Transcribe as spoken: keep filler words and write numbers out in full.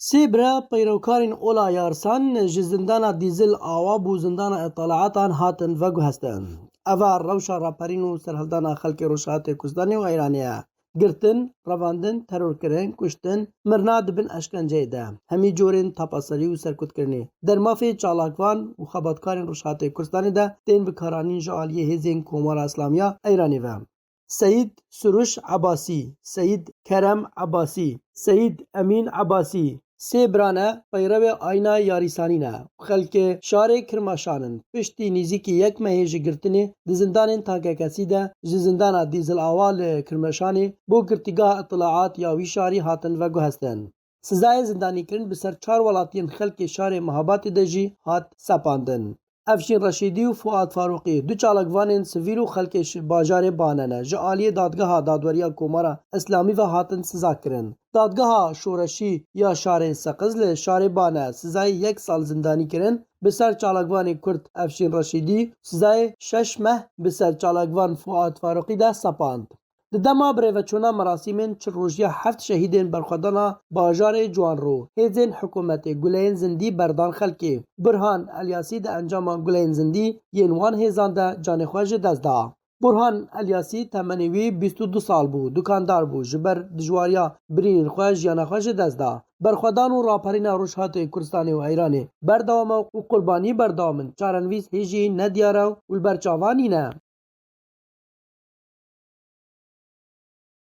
Sê bira peyrewkarên Ola Yarsan ji zindana Dîzil Awa bo zindana îtalaatan hatin veguhestin. Eva rewşa raperîn û serhildana xelkê Rojhilatê Kurdistanê û Îranê ye. Girtin, revandin, terorkirin, kuştin, mirina di bin eşkenceyê de, hemî corên tapaserî û serkutkirinê, dermafê çalakvan û xebatkarên Rojhilatê Kurdistanê de tên bikaranîn ji aliyê hêzên Komara Îslamiya Îranê ve. Seyîd Suruş Ebasî, Seyîd Kerem Ebasî, Seyîd Emîn Ebasî, sê bira ne, peyrewê ayna Yarîsanî ne û xelkê şarê Kirmaşan in. Piştî nîzîkî yek mehê ji girtinê di zindanên takekesî de ji zindana Dîzil Awa li Kirmeşanê bo girtîgeha îtilaat ya wî şarî hatin veguhestin. Sizayê zindanîkirin bi ser çar welatiyên xelkê şarê Mehabatê de jî hat sepandin. Efşîn Reşîdî û Fuad Farûqî, du çalakvanên sivîl û xelkê şi-, bajarê Bane ne, ji aliyê dadgeha dadweriya Komara Îslamî ve hatin sizakirin. Dadgeha Şoreşî ya şarê Seqiz li şarê Bane sizayê yek sal zindanî kirin, bi ser çalakvanê Kurd Efşîn Reşîdî sizayê şeş meh bi ser çalakvan Fuad Farûqî de sepand. Di dema birêveçûna merasîmên çil rojiya heft şehîdên berxwedana bajarê Ciwanro, hêzên hikûmetê guleyên zindî berdan xelkê. Burhan Elyasî di encama guleyên zindî yên wan hêzan de canê xwe ji dest da. Burhan Elyasî temenê wî bîst û du sal bû, dukandar bû, ji ber dijwariya birînên xwe jiyana xwe ji dest da. Berxwedan û raperîna Rojhilatê Kurdistanê û Îranê berdewam e û qurbanî berdewam in. Çarenivîs hê jî nediyar e û li ber çavan nîne.